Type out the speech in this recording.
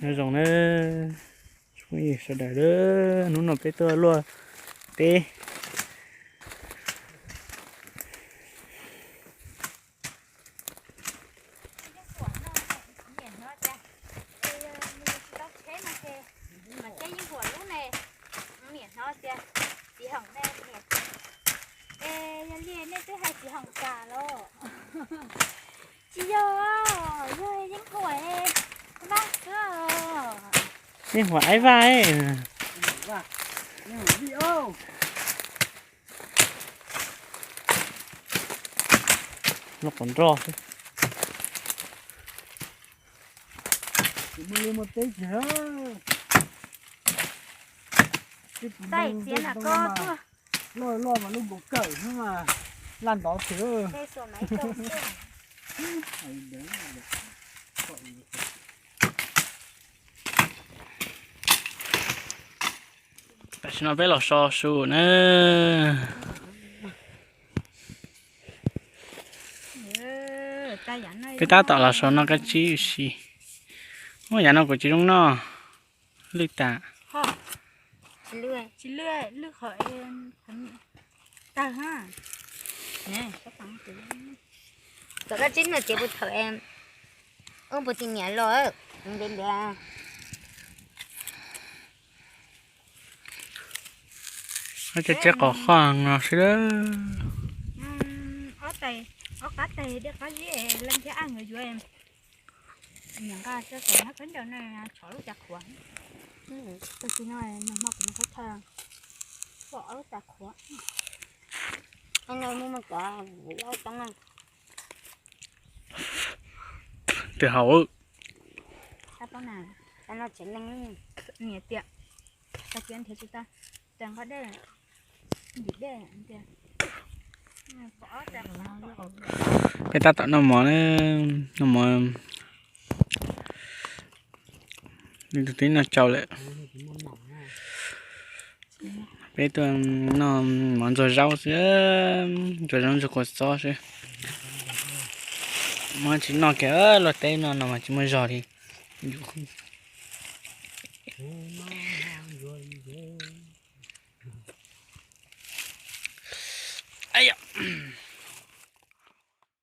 Nyob zoo na, phooj ywg sawv daws, hnub no peb tuaj luaj teb. Txiv hoom ne, yog li nej twb hais txiv hoom tas los? Tsis yog, yog yeeb huam vaj xwb. Yeeb huam aib vaj. Loj qhov nroj xwb. Taij txiav na koj tuaj. Loj loj mas lub nkaus kawm xwb mas laj ntov thiab. Tam sim no peb los so su na. Peb tab tom los so noj kab tsib ua si. Ua yav no kuv tsis zoo noj, lwj tas. Tsis lwj, lwj qhov tawg ha. Tom kab tsib no ces puas thaum, ub puas tsis niam los ntev ntev. Cov tsev qos qoj no xwb. Ob tais, ob qab tais dej qab zib leej thiab aj nkawd yuav. Niam nqa tso xaws nyob khaub ncaws no tshov lub cas qhuav. Tag kis no nag hmo kuv mus khaub chaw, pom ob lub cas qhuav. Ub, no muaj muaj cov loj toob na. Twb haus. Tab tom na, tab no tsev neeg niam tiam, tag kis nrhiav tsis tau, tes nqa dej, ntim dej tias. Peb tab tom noj mov na, noj mov, tus twb noj tsau lawm. Peb tuaj noj mov ntxuag zaub xwb, ntxuag zaub ntxuag kua txob xwb. Muab tsis noj kiag, luaj teb no no mas tsis muaj zog li.